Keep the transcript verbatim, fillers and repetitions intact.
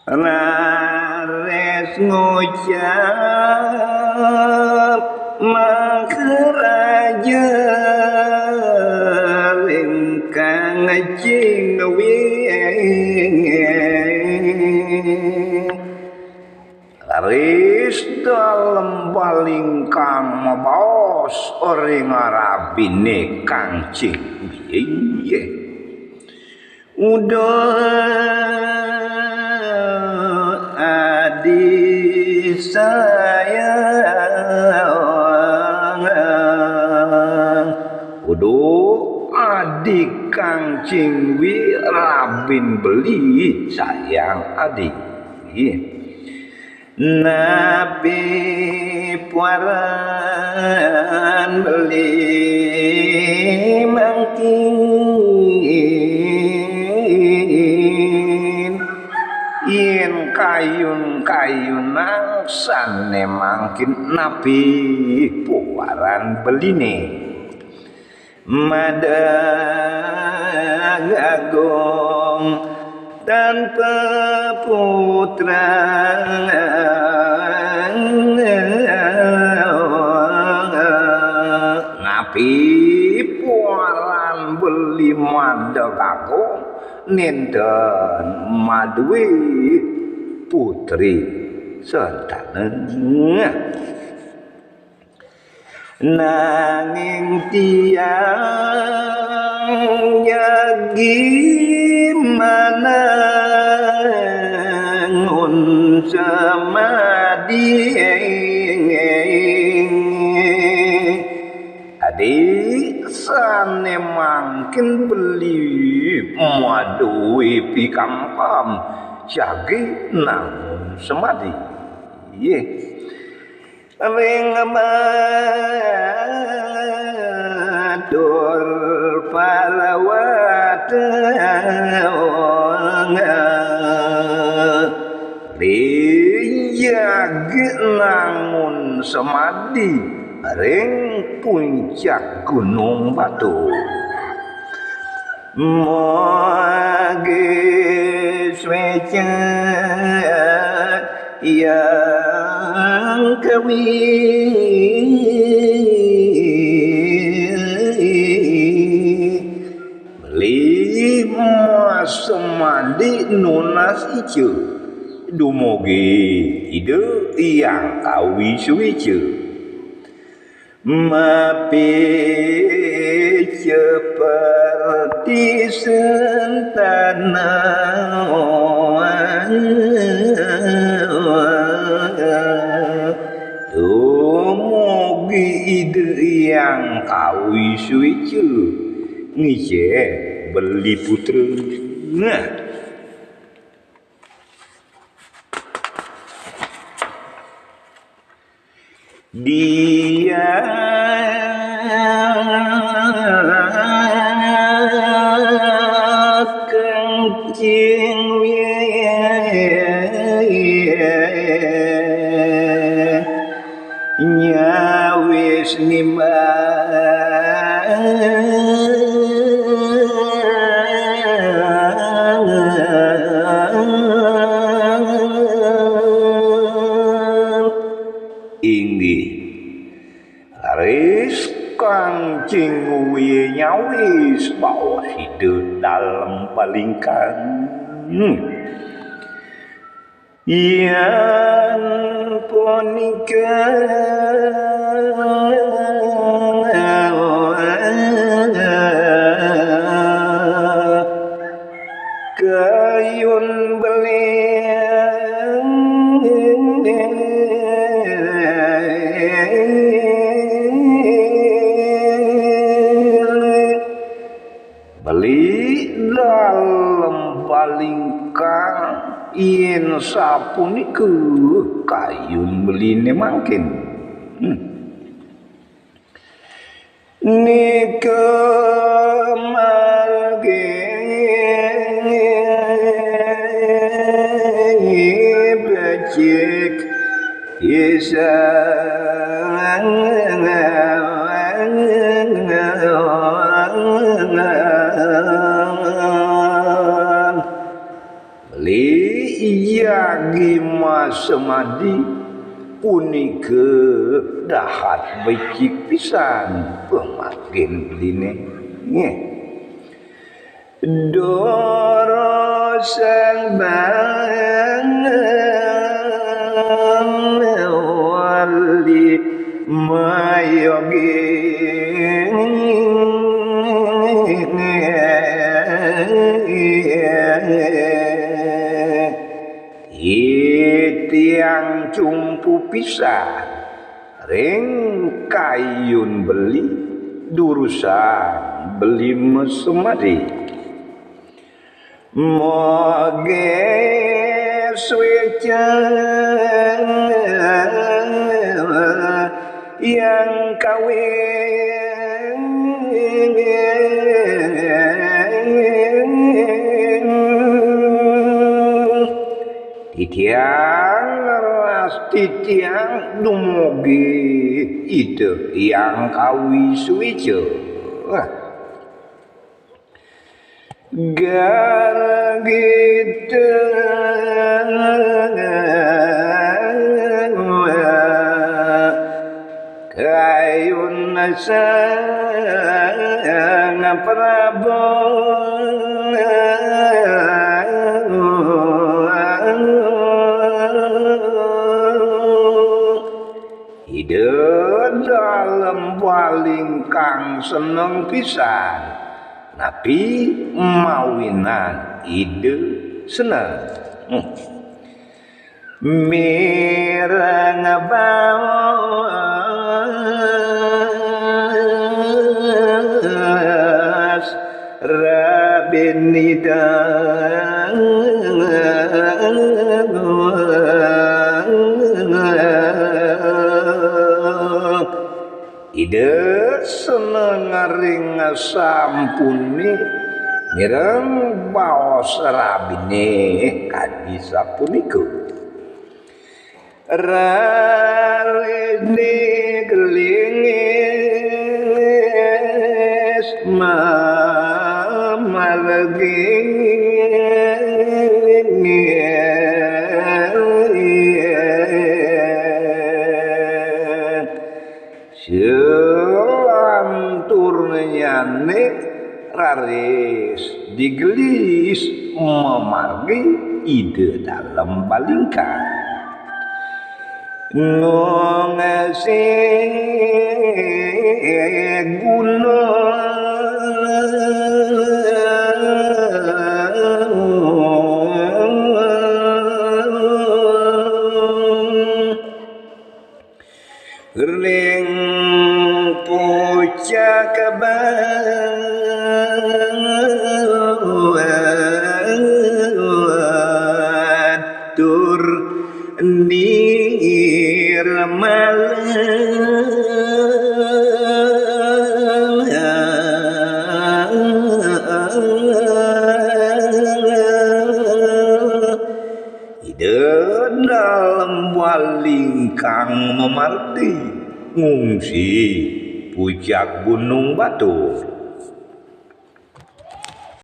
Raris ngucap maharaja ring Kang Cingwi. Raris Dalem Balingkang mabaos ring rabiné Kang Cingwi. Uduh adi sayang, uduh adi Kang Cingwi rabin beli sayang adi. Napi paran beli mangkin? Yén kayun-kayunang sané mangkin, napi paran beliné? Mada agung tanpa putra. Napi paran beli mada agung nénten madué putri sentana? Nanging tiang jagi manangun samadi. Adi sané mangkin beli madué pikampam jagi nangun samadi. Ring matur parawata, ring jagi nangun samadi ring puncak Gunung Batur. Mogi swéca Hyang Kawi, beli masemadi nunas ica, dumugi Ida Hyang Kawi swéca. Mapica perti sentana, dumugi Ida Hyang Kawi swéca ngicén beli putra. Nah. Diah kencing nyawis nimbang. Inggih. Raris Kang Cingwi nyawis baos Ida Dalem Balingkang. Yan punika kayun beli Beli Dalem Balingkang, yén sapunika kayun beliné mangkin. Hmm. Nika margi becik pisan. Beli iya Jagi masemadi punika dahat becik pisan pamangkin beline. Nggih. Dara sang bang wali mayogi. Titiang cumpu pisan ring kayun beli, durusan beli masemadi. Moge sueca yang kawin. Titiang leras titiang dumogi Ida Hyang Kawi Suwija. Gargita kayun sang Prabu. Ida Dalem Walingkang seneng pisan napi mawinan Ida seneng. Hmm. Mireng baos rabin Ida. Ida seneng ring sampune mireng baos rabine kadi sapunika. Rarene gelingis mamargi. Selanturnyane raris digelis mamargi Ida Dalem Balingkang. Ngongsi gunung ring pucak Batur Nirmala. Ida Dalem Walingkang mamargi ngungsi pucak Gunung Batur.